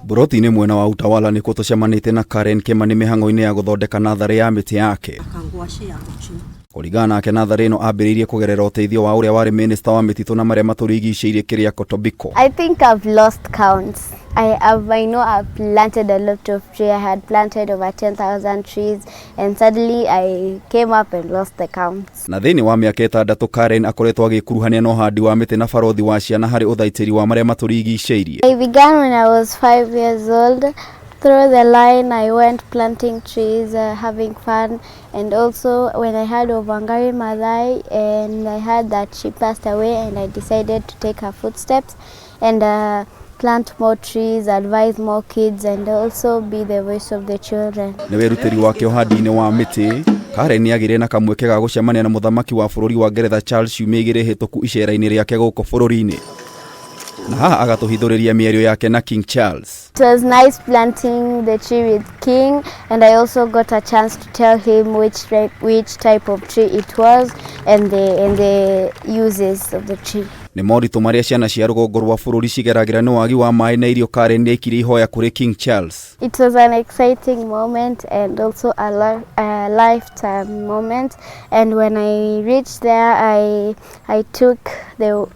Buroti-inĩ mwena wa Utawala nĩkuo tũcemanĩtie na Karen Kimani mĩhang'o-inĩ ya gũthondeka natharĩ ya mĩtĩ yake. Kũringana nake, natharĩ ĩno ambĩrĩirie kũgerera ũteithio wa ũrĩa warĩ minista wa mĩtitũ na marĩa matũrigicĩirie, Keriako Tobiko. I think I've lost count. I know I've planted a lot of trees. I had planted over 10,000 trees, and suddenly I came up and lost the count. Na thĩinĩ wa mĩaka 6 Karen akoretwo agĩkuruhania na ũhandi wa mĩtĩ na barothi wa ciana harĩ ũthaitĩri wa marĩa matũrigicĩirie. I began when I was 5 years old. Through the line, I went planting trees, having fun, and also when I heard of Wangari Maathai and I heard that she passed away, and I decided to take her footsteps and plant more trees, advise more kids, and also be the voice of the children. Nĩ wĩrutĩri wake ũhandi-inĩ wa mĩtĩ, Karen nĩ agĩire na kamweke ga gũcemania na mũthamaki wa bũrũri wa Ngeretha Charles ciumia 2 hĩtũku icera-inĩ rĩake gũkũ bũrũri-inĩ, na haha agatũhithũrĩria mĩario yake na King Charles. It was nice planting the tree with King, and I also got a chance to tell him which type of tree it was and the uses of the tree. Nĩ moritũ marĩa ciana cia rũgongo rwa bũrũri cigeragĩra nĩ wagi wa maĩ na irio, Karen nĩ aikirie ihoya kũrĩ King Charles. It was an exciting moment and also a lifetime moment. And when I reached there, I took the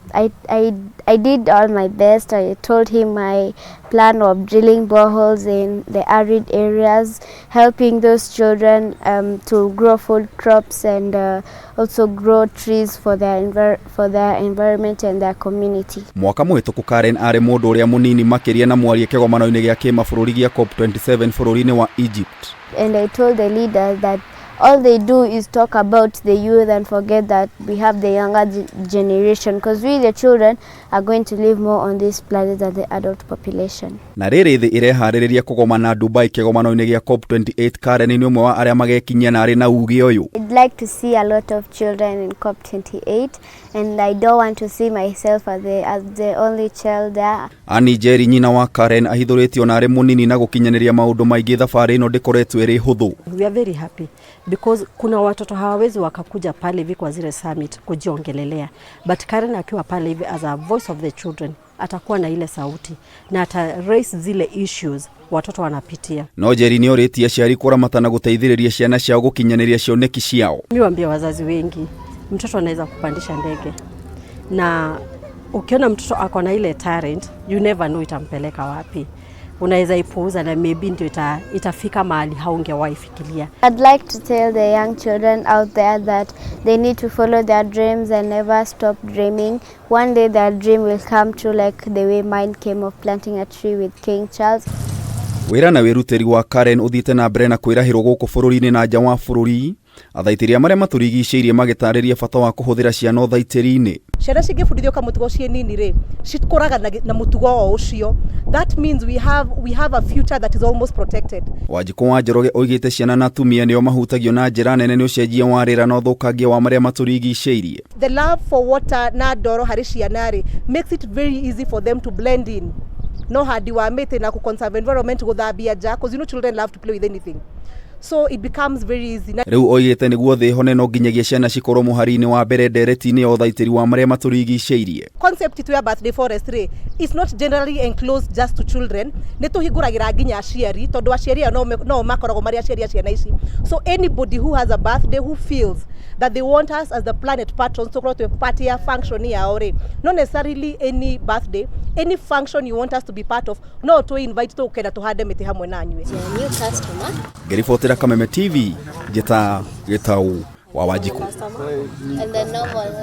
I did all my best. I told him my plan of drilling boreholes in the arid areas, helping those children to grow food crops and also grow trees for their environment and their community. Mwaka mũhĩtũku Karen arĩ mũndũ ũrĩa mũnini makĩria na mwaria kĩgomano-inĩ gĩa kĩmabũrũri gĩa COP27 bũrũri-inĩ wa Egypt. And I told the leaders that all they do is talk about the youth and forget that we have the younger generation, because we, the children, are going to live more on this planet than the adult population. Na rĩrĩ thĩ ĩreharĩrĩria kũgomana Dubai kĩgomano-inĩ gĩa COP28, Karen nĩ ũmwe wa arĩa magekinyia na arĩ na uge ũyũ. I'd like to see a lot of children in COP28, and I don't want to see myself as the only child there. Annie Njeri, nyina wa Karen, ahithũrĩtio na arĩ mũnini na gũkinyanĩria maũndũ maingĩ, thabarĩ ĩno ndĩkoretwo ĩrĩ hũthũ. We are very happy because kuna watoto hawawezi wakakuja pale hivi kwa zile summit kujiongelelea, but Karen akiwa pale hivi as a voice of the children atakuwa na ile sauti na ata raise zile issues watoto wanapitia. No Njeri nĩ orĩtie aciari kũramata na gũteithĩrĩria ciana ciao gũkinyanĩria cioneki ciao. Mi waambia wazazi wengi, mtoto anaweza kupandisha ndege, na ukiona mtoto ako na ile talent, you never know itampeleka wapi. Unaweza ipuuza na maybe ndio itafika mahali haungewahi fikiria. I'd like to tell the young children out there that they need to follow their dreams and never stop dreaming. One day their dream will come true, like the way mine came of planting a tree with King Charles. Wĩra na wĩrutĩri wa Karen ũthiĩte na mbere na kwĩrahĩrwo gũkũ bũrũri-inĩ na nja wa bũrũri, athaitĩri a marĩa matũrigicĩirie magĩtarĩria bata wa kũhũthĩra ciana ũthaitĩri-inĩ. Ciana cingĩbundithio kamũtugo ciĩ nini rĩ, cikũraga na mũtugo o ũcio. That means we have a future that is almost protected. Wanjikũ wa Njoroge oigĩte ciana na atumia nĩo mahutagio na njĩra nene nĩ ũcenjia wa rĩera na ũthũkangia wa marĩa matũrigicĩirie. The love for water na ndoro harĩ ciana rĩ makes it very easy for them to blend in no handi wa mĩtĩ na kũ environment, gũthambia nja, 'cause children love to play with anything, so it becomes very easy. Na Rĩu oigĩte nĩguo thĩ ĩhone no nginyagia ciana cikorwo mũhari-inĩ wa mbere ndereti-inĩ ya ũthaitĩri wa marĩa matũrigicĩirie. Concept itu ya birthday forest rĩ is not generally enclosed just to children. Nĩ tũhingũragĩra nginya aciari, tondũ aciari aya no makoragwo marĩ aciari a ciana ici. So anybody who has a birthday who feels that they want us as the planet patrons tũkorwo twĩ part ya function yao rĩ, not necessarily any birthday, any function you want us to be part of, no tũ invite tũkenda tũhande mĩtĩ hamwe na nyuĩ. New customer. Ngĩribotera Kameme TV, njĩta Gĩtau wa Wanjikũ. And the normal